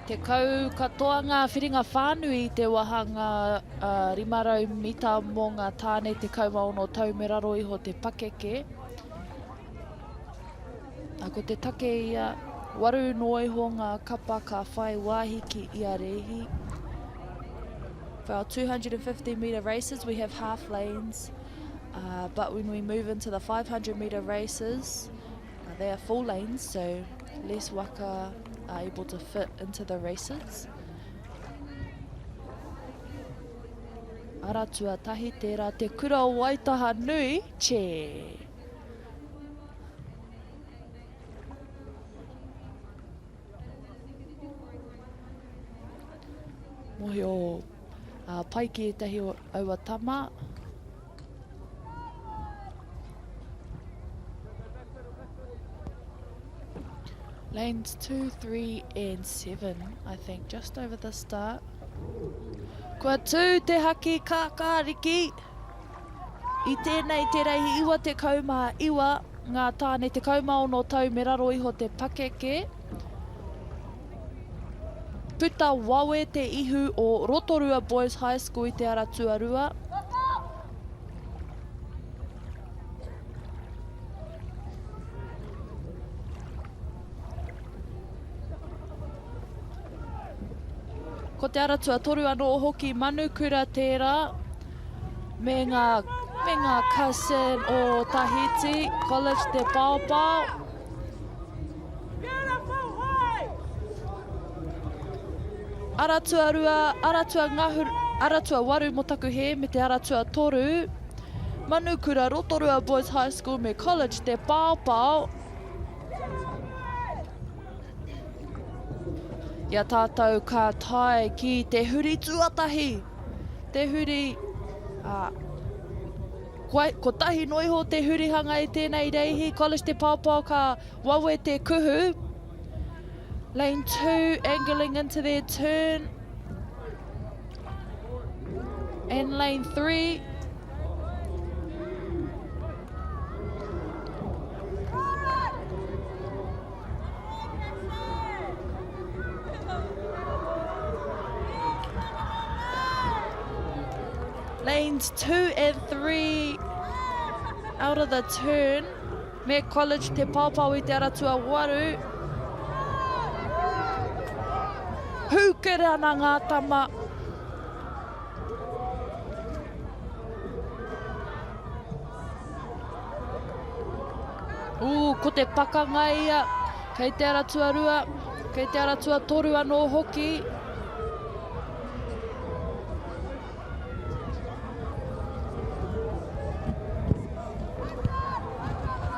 Tekau katoa ngā whiringa whānui i te wāhanga 500 mita mō ngā tāne 16 tau me raro iho te pakeke. A ko te take ia, waru noa iho ngā kapa ka whai wāhi ki ia rēhi. For our 250 metre races we have half lanes, uh, but when we move into the 500 metre races, uh, they are full lanes, so less waka are able to fit into the races. Ara tuatahi tērā te kura o Waitaha nui, che! Mohio uh, pai ki ētahi o aua tama. Lanes 2, 3 and 7, I think, just over the start. Kua tū te haki kākāriki i tēnei te reihi 99 ngā tāne 16 tau me raro iho te pakeke. Puta wawe te ihu o Rotorua Boys High School i te ara tuarua. Ko te ara tuatoru anō hoki Manukura tērā me ngā, me ngā cousin o Tahiti, College Te Paopao. Ara tuarua, ara tuangahuru, ara tuawaru mō taku hē me te ara tuatoru. Manukura, Rotorua Boys High School me College Te Paopao. I a tātou ka tae ki te huri tuatahi, te huri, ā, Kua, kotahi noa iho te hurihanga i tēnei reihi, College Te Paopao ka wawe te kuhu. Lane 2 angling into their turn. And lane 3 Lanes 2 and 3 out of the turn. Me College Te Paopao i te ara tuawaru. Hūkere ana ngā tama. Ū, ko te pakanga ia, kei te ara tuarua, kei te ara tuatoru anō hoki.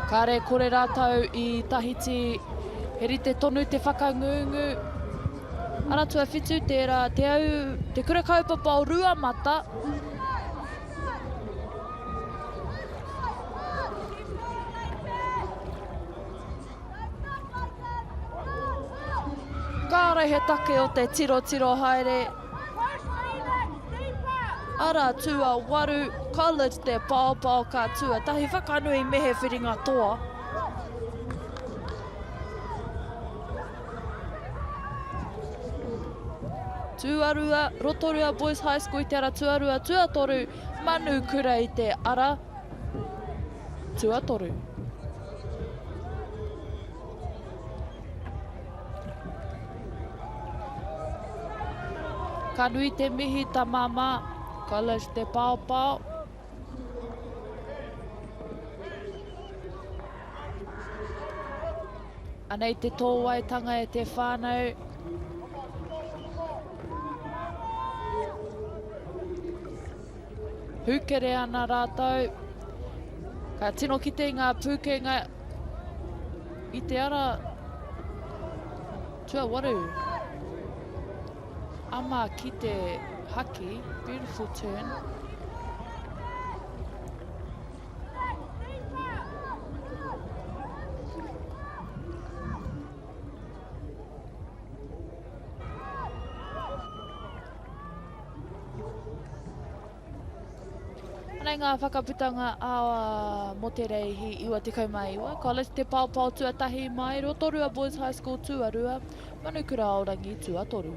Kāre kore rātou i Tahiti, he rite tonu te whakangungu. Ara tuawhitu tērā, te au, te kura kaupapa o Ruamata. Kāre he take o te tirotiro haere. Ara tuawaru, College te paopao ka tuatahi whakanui me he whiringa toa. Tuarua, Rotorua Boys High School i te ara tuarua, tuatoru, Manukura i te ara tuatoru. Ka nui te mihi ta māmā, College te paopao. Anei te tōwaitanga e te whānau. Hūkere ana rātou. Ka tino kite i ngā pūkenga i te ara tuawaru. Ama ki te haki. Beautiful turn. Anei ngā whakaputanga a mō te reihi 99, College Te Paopao tuatahi mai, Rotorua Boys High School tuarua, Manukura Aorangi tuatoru.